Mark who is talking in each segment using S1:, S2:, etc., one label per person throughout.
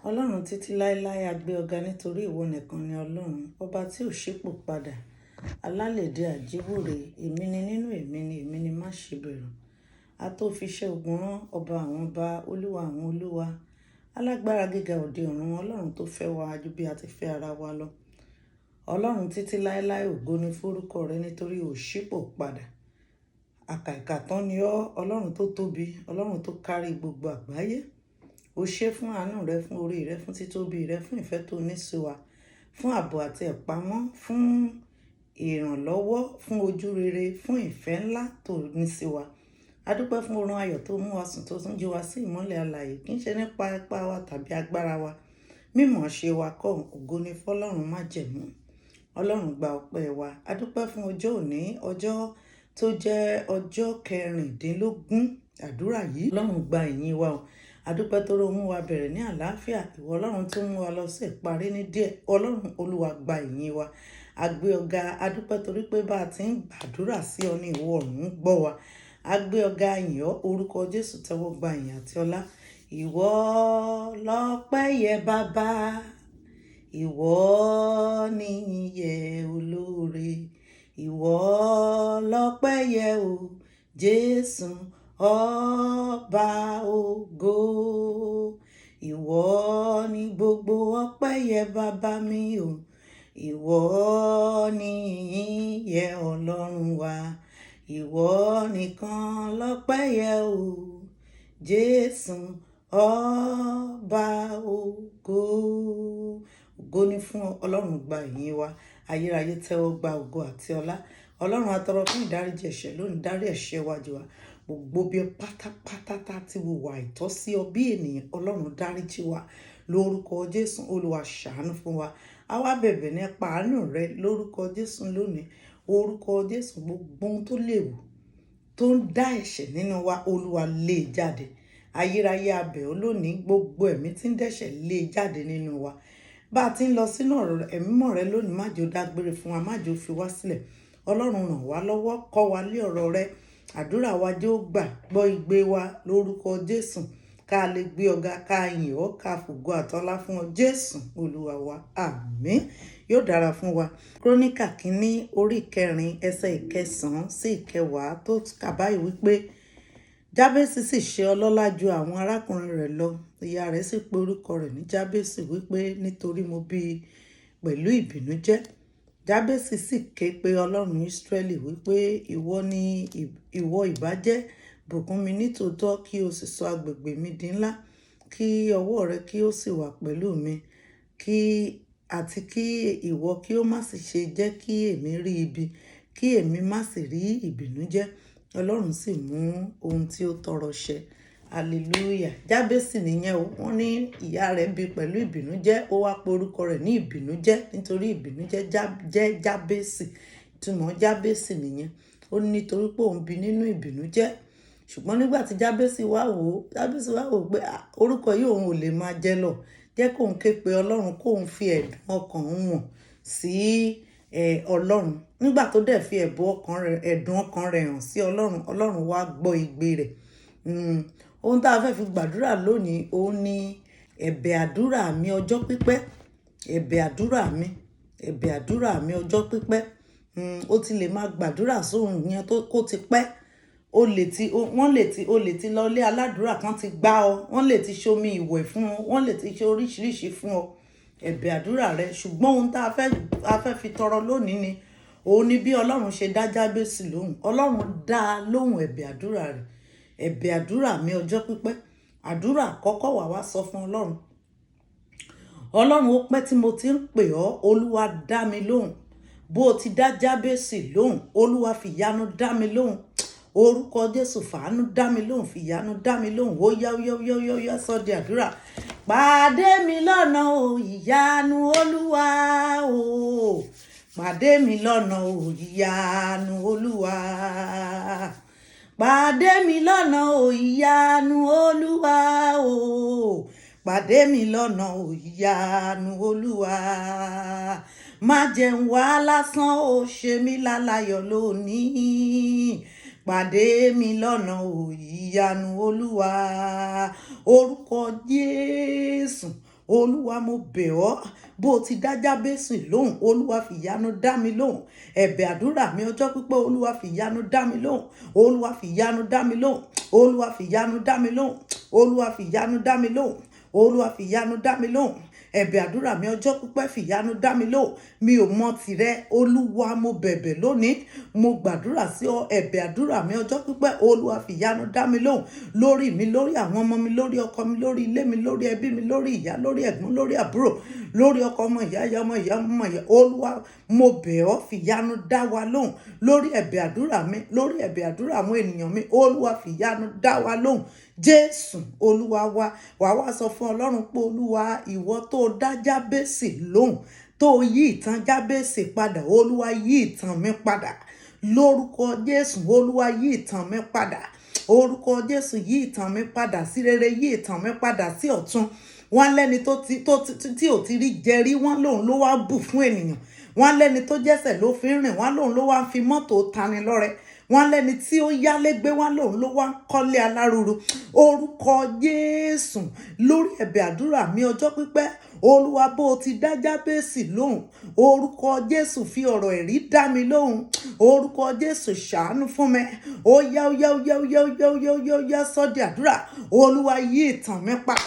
S1: Ọlọ́run títí láéláé, a gbé ọ ga nítorí ìwọ nìkan ni Ọlọ́run, ọba tí ò ṣípò padà. Alálèdè àjíwúre, èmi ni nínú èmi ni má ṣe bẹ̀rù. A tó fi iṣẹ́ ogun rán ọba àwọn ọba, olúwa àwọn olúwa. Alágbára gíga òde ọ̀run, Ọlọ́run tó fẹ́ wa ju bí a ti fẹ́ ara wa lọ. Ọlọ́run títí láéláé, ògo ni fórúkọ rẹ nítorí ò ṣípò padà. Àkàìkà tán ni ọ́, Ọlọ́run tó tóbi, Ọlọ́run tó kárí gbogbo àgbáyé. O ṣé fún àánú rẹ, fún orí rẹ, fún títóbi rẹ, fún ìfẹ́ tó ní sí wa, fún ààbò àti ìpamọ́, fún ìrànlọ́wọ́, fún ojú rere, fún ìfẹ́ ńlá tó ní sí wa. A dúpẹ́ fún oorun ayọ̀ tó mú wa sùn tó tún jí wa sí ìmọ́lẹ̀ alààyè, kì í ṣe nípa ipá wa tàbí agbára wa. Mímọ̀ ṣe wa kọ́, ògo ni fọ́lọ́run májẹ̀mú. Ọlọ́run gba ọpẹ́ wa. A dúpẹ́ fún ọjọ́ òní, ọjọ́ tó jẹ́ ọjọ́ kẹrìndínlógún àdúrà yìí. Ọlọ́run gba ìyìn wa o. A dúpẹ́ torí ó mú wa bẹ̀rẹ̀ ní àlàáfíà. Ìwọ Ọlọ́run tó mú wa lọ sí ìparí ní díẹ̀. Ọlọ́run Olúwa gba ìyìn wa. A gbé ọ ga. A dúpẹ́ torí pé bá a ti ń gbàdúrà sí ọ ní ìwọ ọ̀run ń gbọ́ wa. A gbé ọ ga, yìn ọ́, orúkọ Jésù tẹ́wọ́ gba ìyìn àti ọlá. Ìwọ lọpẹ́ yẹ bàbá. Ìwọ níyìn yẹ olóore. Ìwọ lọpẹ́ yẹ o, Jésù ọba ògo. Ìwọ ni gbogbo ọpẹ́ yẹ bàbá mi o. Ìwọ níyìn yẹ Ọlọ́run wa. Ìwọ nìkan lọpẹ́ yẹ o, Jésù ọba ògo. Ògo ni fún Ọlọ́run, gba ìyìn wa. Ayérayé tẹ́wọ́ gba ògo àti ọlá. Ọlọ́run, a tọrọ fún ìdáríjì ẹ̀ṣẹ̀ lónìí, dárí ẹ̀ṣẹ̀ wa jì wá. Gbogbo bí pátápátá tá ti hùwà àìtọ́ sí ọ bí ènìyàn, Ọlọ́run dáríjì wá. Lórúkọ Jésù, Olúwa ṣàánú fún wa. A wá bẹ̀bẹ̀ nípa àánú rẹ lórúkọ Jésù lónìí. Orúkọ Jésù, gbogbo ohun tó léwu tó ń dá ẹ̀ṣẹ̀ nínú wa, Olúwa lé e jáde. Ayérayé, a bẹ̀ ọ́ lónìí, gbogbo ẹ̀mí tí ń dẹ́ṣẹ̀, lé e jáde nínú wa. Bá a ti ń lọ sínú ọ̀rọ̀ ẹ̀mí mọ́ rẹ lónìí, má jẹ́ ó dágbére fún wa, má jẹ́ ó fi wá sílẹ̀. Ọlọ́run ràn wá lọ́wọ́, kọ́ wa lé ọ̀rọ̀ rẹ. Àdúrà wa jẹ́ ó gbà, gbọ́ igbe wa lórúkọ Jésù. Ká lè gbé ọ ga, ká yìn ọ́, ká fògo àtọlá fún ọ, Jésù Olúwa wa. Àmín. Yóò dára fún wa. Króníkà kínní orí kẹrin ẹsẹ̀ ìkẹsàn-án sí ìkẹwàá tó kà báyìí wípé, Jábésì sì ṣe ọlọ́lá ju àwọn arákùnrin rẹ̀ lọ. Ìyá rẹ̀ sì pe orúkọ rẹ̀ ní Jábésì wípé, nítorí mo bí i pẹ̀lú ìbìnújẹ́. Jábésì sì ké pe Ọlọ́run Ísírẹ́lì wípé, ìwọ ni ìwọ ìbá jẹ́ bùkún mi nítòótọ́ kí o sì sọ agbègbè mi di ńlá, kí ọwọ́ rẹ kí ó sì wà pẹ̀lú mi, kí àti kí ìwọ kí ó má sì ṣe jẹ́ kí èmi rí ibi, kí èmi má sì rí ìbìnújẹ́. Ọlọ́run sì mú ohun tí ó tọrọ ṣẹ. Hallelujah. Jábésì nìyẹn o. Wọ́n ní ìyá rẹ̀ bí pẹ̀lú ìbìnújẹ́, ó wá pe orúkọ rẹ̀ ní ìbìnújẹ́ nítorí ìbìnújẹ́ jẹ́ Jábésì. Ìtumọ̀ Jábésì nìyẹn. Ó ní nítorí pé òun bí nínú ìbìnújẹ́. Ṣùgbọ́n nígbà tí Jábésì wá wò ó, Jábésì wá wò ó pé orúkọ yìí òun ò lè máa jẹ́ lọ. Jẹ́ kó ń ké pe Ọlọ́run, kó ń fi ẹ̀dùn ọkàn òun hàn sí Ọlọ́run. Nígbà tó dẹ̀ fi ẹ̀dùn ọkàn rẹ̀ hàn sí Ọlọ́run, Ọlọ́run wá gbọ́ igbe rẹ̀. Ohun tí a fẹ́ fi gbàdúrà lónìí, òun ni ẹ̀bẹ̀ àdúrà mi ọjọ́ pípẹ́. Ẹ̀bẹ̀ àdúrà mi, ẹ̀bẹ̀ àdúrà mi ọjọ́ pípẹ́. Ó ti lè máa gbàdúrà sóhun yẹn tó kó ti pẹ́. O lè ti, wọ́n lè ti, o lè ti lọ ilé aládùrá kan ti gbá ọ. Wọ́n lè ti ṣomi ìwẹ̀ fún ọ. Wọ́n lè ti ṣe oríṣiríṣi fún ọ. Ẹ̀bẹ̀ àdúrà rẹ. Ṣùgbọ́n ohun tí a fẹ́ fi tọrọ lónìí ni, òun ni bí Ọlọ́run ṣe dá Jábésì lóhùn. Ọlọ́run dá lóhùn ẹ̀bẹ̀ àdúrà rẹ̀. Ẹ̀bẹ̀ àdúrà mi ọjọ́ pípẹ́. Àdúrà àkọ́kọ́ wà wá sọ fún Ọlọ́run. Ọlọ́run, ó pẹ́ tí mo ti ń pè ọ́, Olúwa dá mi lóhùn. Bó o ti dá Jábésì lóhùn, Olúwa fi ìyanu dá mi lóhùn. Orúkọ Jésù, fàánú dá mi lóhùn, fi ìyanu dá mi lóhùn. Ó yá, ó yá, ó yá, ó yá, ó yá, sọ di àdúrà. Pàdé mi lọ́nà o, ìyanu Olúwa o. Pàdé mi lọ́nà o, ìyanu Olúwa. Pàdé mi lọ́nà o, ìyanu Olúwa o. Pàdé mi lọ́nà o, ìyanu Olúwa. Má jẹun wá lásán o, ṣe mí láláyọ̀ lónìí. Pàdé mi lọ́nà o, ìyanu Olúwa. Orúkọ Jésù. Olúwa, mo bẹ̀ ọ́, bó o ti dá Jábésì lóhùn, Olúwa fìyanu dá mi lóhùn. Ẹ̀bẹ̀ àdúrà mi ọjọ́ pípẹ́, Olúwa fìyanu dá mi lóhùn. Olúwa fìyanu dá mi lóhùn. Olúwa fìyanu dá mi lóhùn. Olúwa fìyanu dá mi lóhùn. Olúwa fìyanu dá mi lóhùn. Ẹ̀bẹ̀ àdúrà mi ọjọ́ pípẹ́, fìyanu dá mi lóhùn. Mi ò mọ tìrẹ, Olúwa, mo bẹ̀bẹ̀ lónìí, mo gbàdúrà sí ọ. Ẹ̀bẹ̀ àdúrà mi ọjọ́ pípẹ́, Olúwa fìyanu dá mi lóhùn lórí mi, lórí àwọn ọmọ mi, lórí ọkọ mi, lórí ilé mi, lórí ẹbí mi, lórí ìyá, lórí ẹ̀gbọ́n, lórí àbúrò, lórí ọkọ ọmọ ìyá, ìyá ọmọ ìyá, ọmọ ìyá. Olúwa, mo bẹ̀ ọ́, fìyanu dá wa lóhùn lórí ẹ̀bẹ̀ àdúrà mi, lórí ẹ̀bẹ̀ àdúrà àwọn ènìyàn mi. Olúwa fìyanu dá wa lóhùn. Jésù Olúwa wa. Wàá wá sọ fún Ọlọ́run pé, Olúwa, ìwọ tó dá Jábésì lóhùn, tó yí ìtàn Jábésì padà, Olúwa yí ìtàn mi padà lórúkọ Jésù. Olúwa yí ìtàn mi padà. Orúkọ Jésù, yí ìtàn mi padà sí rere, yí ìtàn mi padà sí ọ̀tun. Wọ́n lẹ́ni tó ti tó ti tí ò ti rí jẹrí, wọ́n lòun ló wá bù fún ènìyàn. Wọ́n lẹ́ni tó jẹ́sẹ̀ ló fi ń rìn, wọ́n lòun ló wá ń fi mọ́tò tani lọ́rẹ. Wọ́n lẹ́ni tí ó yálégbé, wọ́n lòun ló wá ń kọ́lé aláruru. Orúkọ Jésù, lórí ẹ̀bẹ̀ àdúrà mi ọjọ́ pípẹ́, Olúwa, bó o ti dá Jábésì lóhùn, orúkọ Jésù, fi ọ̀rọ̀ ẹ̀rí dá mi lóhùn. Orúkọ Jésù, ṣàánú fún mi. Ó yá, ó yá, ó yá, ó yá, ó yá, ó yá, ó yá, ó yá, sọ́dí àdúrà. Olúwa yí ìtàn mi padà,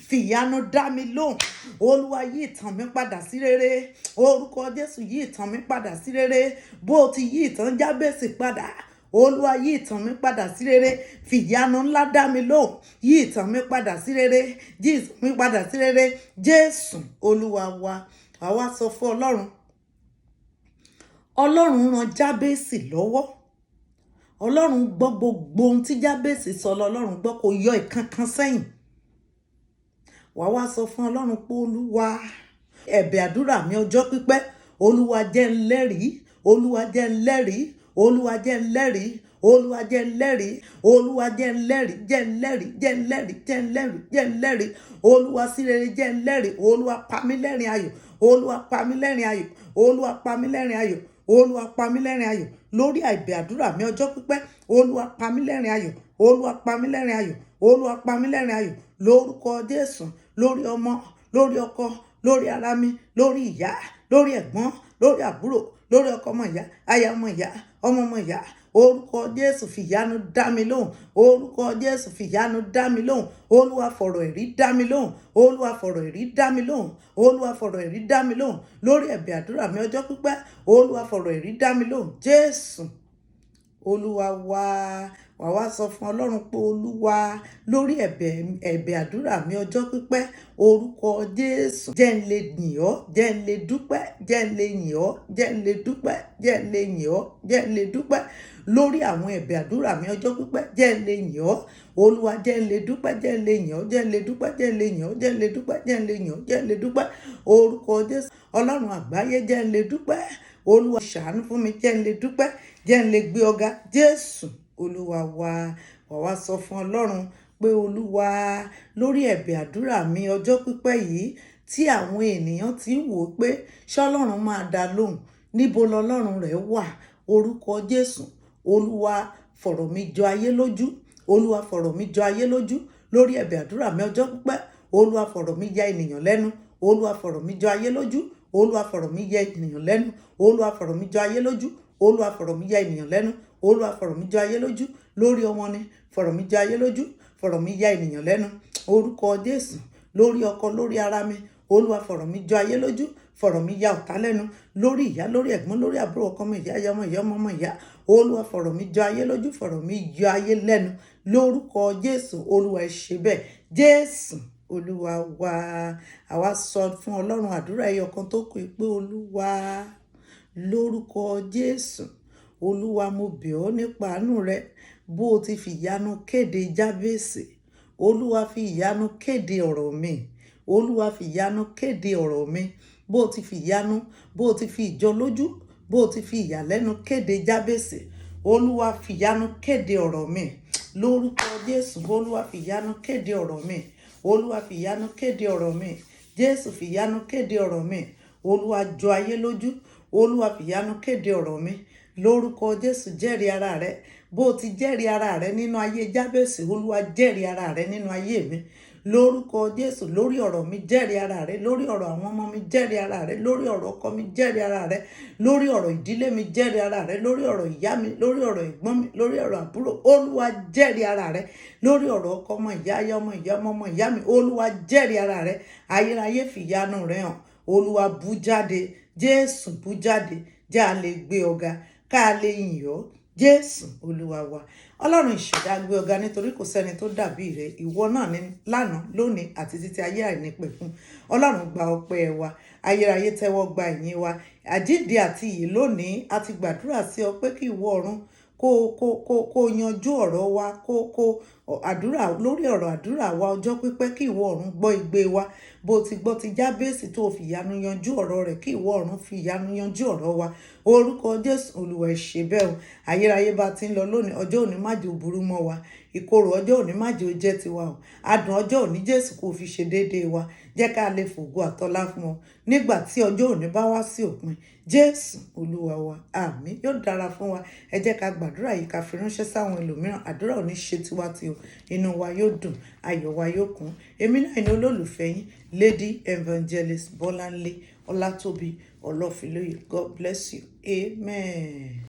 S1: fìyanu dá mi lóhùn. Olúwa yí ìtàn mi padà sí rere. Orúkọ Jésù, yí ìtàn mi padà sí rere. Bó o ti yí ìtàn Jábésì padà, Olúwa yí ìtàn mi padà sí rere, fìyanu ńlá dá mi lóhùn, yí ìtàn mi padà sí rere, yí ìtàn mi padà sí rere. Jésù Olúwa wa. Àwa sọ fún Ọlọ́run. Ọlọ́run ran Jábésì lọ́wọ́. Ọlọ́run gbọ́ gbogbo ohun tí Jábésì sọ lọ. Ọlọ́run gbọ́, kò yọ ìkankan sẹ́yìn. Wàá wá sọ fún Ọlọ́run pé, Olúwa, ẹ̀bẹ̀ àdúrà mi ọjọ́ pípẹ́, Olúwa jẹ́ n lẹ́rìí. Olúwa jẹ́ n lẹ́rìí. Olúwa jẹ́ n lẹ́rìí. Olúwa jẹ́ n lẹ́rìí. Olúwa jẹ́ n lẹ́rìí, jẹ́ n lẹ́rìí, jẹ́ n lẹ́rìí, jẹ́ n lẹ́rìí, jẹ́ n lẹ́rìí. Olúwa, sí rere, jẹ́ n lẹ́rìí. Olúwa pa mí lẹ́rìn ayọ̀. Olúwa pa mí lẹ́rìn ayọ̀. Olúwa pa mí lẹ́rìn ayọ̀. Olúwa pa mí lẹ́rìn ayọ̀ lórí ẹ̀bẹ̀ àdúrà mi ọjọ́ pípẹ́. Olúwa pa mí lẹ́rìn ayọ̀. Olúwa pa mí lẹ́rìn ayọ̀. Olúwa pa mí lẹ́rìn ayọ̀ lórúkọ Jésù. Lórí ọmọ, lórí ọkọ, lórí ara mi, lórí ìyá, lórí ẹ̀gbọ́n, lórí àbúrò, lórí ọkọ ọmọ ìyá, aya ọmọ ìyá, ọmọ ọmọ ìyá, orúkọ Jésù, fìyanu dá mi lóhùn. Orúkọ Jésù, fìyanu dá mi lóhùn. Olúwa fọ̀rọ̀ ẹ̀rí dá mi lóhùn. Olúwa fọ̀rọ̀ ẹ̀rí dá mi lóhùn. Olúwa fọ̀rọ̀ ẹ̀rí dá mi lóhùn lórí ẹ̀bẹ̀ àdúrà mi ọjọ́ pípẹ́. Olúwa fọ̀rọ̀ ẹ̀rí dá mi lóhùn. Jésù Olúwa wa. Wà wá sọ fún Ọlọ́run pé, Olúwa, lórí ẹ̀bẹ̀ àdúrà mi ọjọ́ pípẹ́, orúkọ Jésù, jẹ́ n lè yìn ọ́, jẹ́ n lè dúpẹ́, jẹ́ n lè yìn ọ́, jẹ́ n lè dúpẹ́, jẹ́ n lè yìn ọ́, jẹ́ n lè dúpẹ́ lórí àwọn ẹ̀bẹ̀ àdúrà mi ọjọ́ pípẹ́, jẹ́ n lè yìn ọ́. Olúwa, jẹ́ n lè dúpẹ́, jẹ́ n lè yìn ọ́, jẹ́ n lè dúpẹ́, jẹ́ n lè yìn ọ́, jẹ́ n lè dúpẹ́, jẹ́ n lè yìn ọ́, jẹ́ n lè dúpẹ́. Orúkọ Jésù, Ọlọ́run àgbáyé, jẹ́ n lè dúpẹ́. Olúwa ṣàánú fún mi, jẹ́ n lè dúpẹ́, jẹ́ n lè gbé ọ̀gá. Jésù Olúwa wa. Wà wá sọ fún Ọlọ́run pé, Olúwa, lórí ẹ̀bẹ̀ àdúrà mi ọjọ́ pípẹ́ yìí tí àwọn ènìyàn ti ń wò ó pé ṣọ́lọ́run máa dá lóhùn, níbo lọlọ́run rẹ̀ wà, orúkọ Jésù, Olúwa fọ̀rọ̀ mi jọ ayé lójú. Olúwa fọ̀rọ̀ mi jọ ayé lójú lórí ẹ̀bẹ̀ àdúrà mi ọjọ́ pípẹ́. Olúwa fọ̀rọ̀ mi ya ènìyàn lẹ́nu. Olúwa fọ̀rọ̀ mi jọ ayé lójú. Olúwa fọ̀rọ̀ mi ya ènìyàn lẹ́nu. Olúwa fọ̀rọ̀ mi jọ ayé lójú. Olúwa fọ̀rọ̀ mi ya ènìyàn lẹ́nu. Olúwa fọ̀rọ̀ mi jọ ayé lójú. Lórí ọmọ ni, fọ̀rọ̀ mi jọ ayé lójú, fọ̀rọ̀ mi ya ènìyàn lẹ́nu. Orúkọ Jésù, lórí ọkọ, lórí ara mi, Olúwa fọ̀rọ̀ mi jọ ayé lójú, fọ̀rọ̀ mi ya ọ̀tá lẹ́nu. Lórí ìyá, lórí ẹ̀gbọ́n, lórí àbúrò, ọkọ ọmọ ìyá, ìyá ọmọ ìyá, ọmọ ọmọ ìyá, Olúwa fọ̀rọ̀ mi jọ ayé lójú, fọ̀rọ̀ mi yọ ayé lẹ́nu lórúkọ Jésù. Olúwa, ẹ ṣe bẹ́ẹ̀. Jésù Olúwa wa. Àwa sọ fún Ọlọ́run, àdúrà ẹyọ kan tó kù, pé, Olúwa, lórúkọ Jésù, Olúwa, mo bẹ̀ ọ́ nípa àánú rẹ. Bó o ti fi ìyanu kéde Jábésì, Olúwa fi ìyanu kéde ọ̀rọ̀ mi. Olúwa fi ìyanu kéde ọ̀rọ̀ mi. Bó o ti fi ìyanu, bó o ti fi ìjọ lójú, bó o ti fi ìyàlẹ́nu kéde Jábésì, Olúwa fi ìyanu kéde ọ̀rọ̀ mi lórúkọ Jésù. Olúwa fi ìyanu kéde ọ̀rọ̀ mi. Olúwa fi ìyanu kéde ọ̀rọ̀ mi. Jésù, fi ìyanu kéde ọ̀rọ̀ mi. Olúwa jọ ayé lójú. Olúwa fi ìyanu kéde ọ̀rọ̀ mi lórúkọ Jésù. Jẹ́rìí ara rẹ. Bó o ti jẹ́rìí ara rẹ nínú ayé Jábésì, Olúwa jẹ́rìí ara rẹ nínú ayé mi. Lórúkọ Jésù, lórí ọ̀rọ̀ mi, jẹ́rìí ara rẹ. Lórí ọ̀rọ̀ àwọn ọmọ mi, jẹ́rìí ara rẹ. Lórí ọ̀rọ̀ ọkọ mi, jẹ́rìí ara rẹ. Lórí ọ̀rọ̀ ìdílé mi, jẹ́rìí ara rẹ. Lórí ọ̀rọ̀ ìyá mi, lórí ọ̀rọ̀ ẹ̀gbọ́n mi, lórí ọ̀rọ̀ àbúrò, Olúwa, jẹ́rìí ara rẹ. Lórí ọ̀rọ̀ ọkọ, ọmọ ìyá, aya, ọmọ ìyá, ọmọ ọmọ ìyá mi, Olúwa, jẹ́rìí ara rẹ. Ayérayé, fìyanu rẹ hàn. Olúwa, bú jáde. Jésù, bú jáde. Jẹ́ a lè gbé ọ ga, ká lè yìn ọ́. Jésù Olúwa wa. Ọlọ́run ìṣẹ̀dá, gbé ọ ga, nítorí kò sẹ́ni tó dàbí rẹ. Ìwọ náà ní lánàá, lónìí àti títí ayé àìnípẹ̀kun. Ọlọ́run, gba ọpẹ́ wa. Ayérayé, tẹ́wọ́ gba ìyìn wa. Àjíǹde àti ìyè, lónìí a ti gbàdúrà sí ọ pé kí ìwọ ọ̀run kó yanjú ọ̀rọ̀ wa, kó àdúrà lórí ọ̀rọ̀ àdúrà wa ọjọ́ pípẹ́, kí ìwọ ọ̀run gbọ́ igbe wa. Bó ti gbọ́ ti Jábésì tó fi ìyanu yanjú ọ̀rọ̀ rẹ̀, kí ìwọ ọ̀run fi ìyanu yanjú ọ̀rọ̀ wa. Orúkọ Jésù, Olúwa, ẹ ṣe bẹ́ẹ̀ o. Ayérayé, bá ti ń lọ lónìí, ọjọ́ òní, má jẹ́ ó burú mọ́ wa. Ìkorò ọjọ́ òní, má jẹ́ ó jẹ́ tiwa o. Adùn ọjọ́ òní, Jésù, kò fi ṣe déédéé wa. Jẹ́ ká lè fògo àtọlá fún ọ nígbà tí ọjọ́ òní bá wá sí òpin. Jésù Olúwa wa, àmín. Yóò dára fún wa. Ẹ jẹ́ ká gbàdúrà yìí, ká fi ránṣẹ́ sáwọn ẹlòmíràn. Àdúrà òní ṣe tiwa tí o. Inú wa yóò dùn, ayọ̀ wa yóò kún. Èmi náà ní olólùfẹ́ yín, Lady Evangelist Bọ́láńlé Ọlátóbi Ọlọ́fínlóye. God bless you. Amen.